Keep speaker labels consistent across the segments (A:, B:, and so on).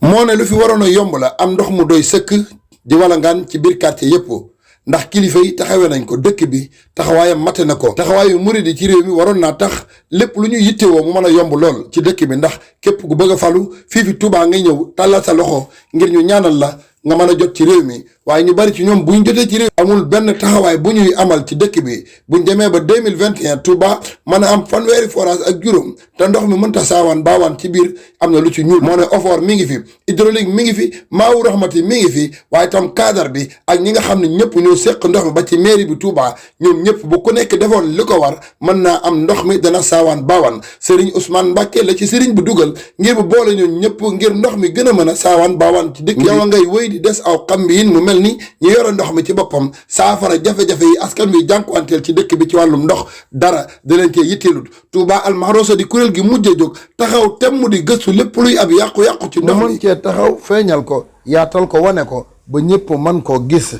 A: moo ne lu fi waroon a yomb la am ndox mu doy sëkk di walangaan ci biir quartier yépp ndax kilifa yi taxawee nañ ko dëkk bi taxawaayam mate na ko taxawaayu murid yi ci réew mi waroon naa tax lépp lu ñu yittewoo mu mën a yomb lool ci dëkk bi ndax képp ku bëgg a falu fii Touba ngay ñëw tàllal sa loxo ngir ñu ñaanal la nga mën a jot ci réew mi waaye ñu bari ci ñoom buñ jotee ci réew amul benn taxawaay bu ñuy amal ci dëkk bi buñ demee ba 2021 Touba mën a am fanweeri forage ak juróom te ndox mi mënta saawaan baawaan ci biir am na lu ci ñuul moo ne OFOR mi ngi fi hydraulique mi ngi fi maawu rahmati mi ngi fi waaye tam cadre bi ak ñi nga xam ne ñëpp ñoo séq ndox mi ba ci mairie bi Touba ñoom ñëpp bu ku nekk defoon li ko war mën naa am ndox mi dana saawaan baawaan Serigne Ousmane Mbacke la ci Serigne bu dugal ngir bu boole ñoom ñëpp ngir ndox mi gën a mën a saawaan baawaan ci dëkk yow ngay wéy di des aw xam bi mu mel ni ñu yore ndox mi ci boppam saafara jafe-jafe yi askan wi jànkuwanteel ci dëkk bi ci wàllum ndox dara da leen cee yitteelut Touba Almarosa di kuréel gi mujjee jóg taxaw temm di gëstu lépp luy ab yàqu-yàqu ci ndox mi mën cee taxaw feeñal ko yaatal ko wane ko ba ñëpp mën koo gis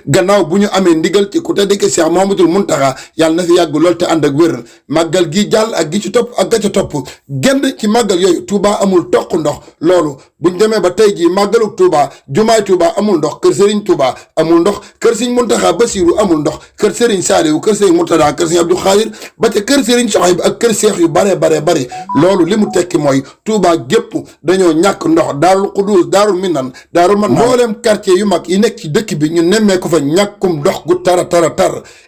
A: gannaaw bu ñu amee ndigal ci ku tedd ki Cheikh Mouhamadoul Mountakha yàlla na fi yàgg lool te ànd ak wér màggal gi jàll ak gi ci topp ak ga ca topp genn ci màggal yooyu Touba amul toq ndox loolu buñ demee ba tey jii màggalu Touba jumaay Touba amul ndox kër Serigne Touba amul ndox kër Serigne Mountakha Bassirou amul ndox kër Serigne Saliou kër Serigne Mourtada kër Serigne Abdou Khadir ba ca kër Serigne Souhaïbou ak kër Cheikh yu bare loolu li mu tekki mooy Touba gépp dañoo ñàkk ndox Daarul Xuduus Daarul Minan Daarul Man mboolem quartier yu mag yi nekk ci dëkk bi ñu nemmee ko fa ñàkkum ndox gu tar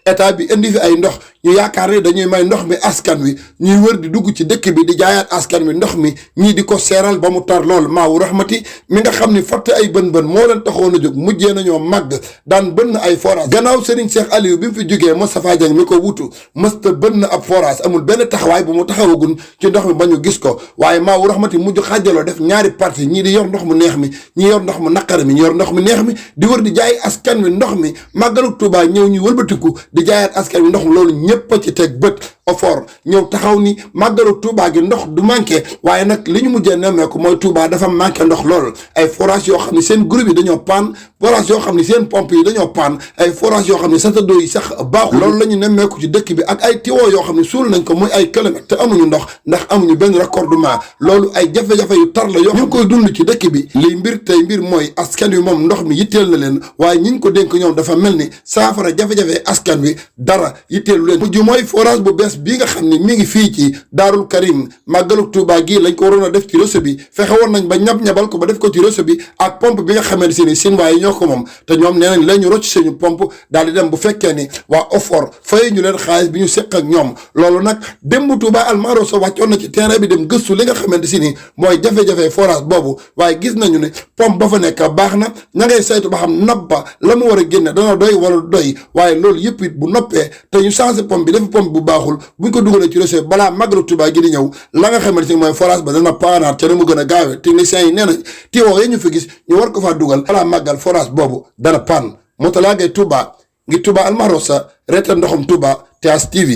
A: état bi indi fi ay ndox ñu yaakaar ne dañuy may ndox mi askan wi ñuy wër di dugg ci dëkk bi di jaayaat askan wi ndox mi ñii di ko seeral ba mu tar lool maawu rahmati mi nga xam ni fatt ay bën moo leen taxoon a jóg mujjee nañoo màgg daan bënn ay forage gannaaw Serigne Cheikh Aliou bi mu fi jógee Moustapha Dieng mi ko wutu mësta bënn ab forage amul benn taxawaay bu mu taxawagun ci ndox mi ba ñu gis ko waaye maawu rahmati mujj xaajaloo def ñaari parti ñii di yor ndox mu neex mi ñi yor ndox mu naqari mi ñi yor ndox mu neex mi di wër di jaay askan wi ndox mi màggalu Touba ñëw ñu wëlbatiku di jaayaat askan wi ndox mi loolu ñëpp a ci teg bët OFOR ñëw taxaw ni màggalu Touba gi ndox du manqué waaye nag li ñu mujjee nemmeeku mooy Touba dafa manqué ndox lool ay forage yoo xam ne seen groupe yi dañoo paan forage yoo xam ne seen pompe yi dañoo paan ay forage yoo xam ne satadoo yi sax baaxul loolu la ñu nemmeeku ci dëkk bi ak ay tiwo yoo xam ne suul nañ ko muy ay kilomètres te amuñu ndox ndax amuñu benn raccordement loolu ay jafe-jafe yu tar la yoo ñu ngi koy dund ci dëkk bi liy mbir tey mbir mooy askan wi moom ndox mi yitteel na leen waaye ñi ñu ko dénk ñoom dafa mel ni saafara jafe-jafe askan wi dara yitteelu leen mujj mooy forage bu bees bii nga xam ne mi ngi fii ci Daarul Karim màggalu Touba gii lañ ko waroon a def ci réseau bi fexe woon nañ ba ñab-ñabal ko ba def ko ci réseau bi ak pompe bi nga xamante si ni Sinwaa yi ñoo ko moom te ñoom nee nañ la ñu rocc seenu pompe daal di dem bu fekkee ni waa OFOR fay ñu leen xaalis bi ñu seq ak ñoom loolu nag démb Touba Almarosa wàccoon na ci terrain bi dem gëstu li nga xamante si ni mooy jafe-jafe forage boobu waaye gis nañu ne pompe ba fa nekk baax na ña ngay saytu ba xam napp ba la mu war a génne dana doy wala doy waaye loolu yëpp it bu noppee te ñu changé pompe bi dafa pompe bu baaxul buñ ko dugalee ci réseau balaa màggalu Touba gi di ñëw la nga xamante ni mooy forage ba dana paanaat ca na mu gën a gaawee techniciens yi nee nañ tiwo yi ñu fi gis ñu war ko faa dugal balaa màggal forage boobu dana paan Mourtalla Gaye Touba ngir Touba Almarosa Reportage Thi Ndokhoum Touba TS TV.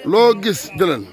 B: loo gis jëleen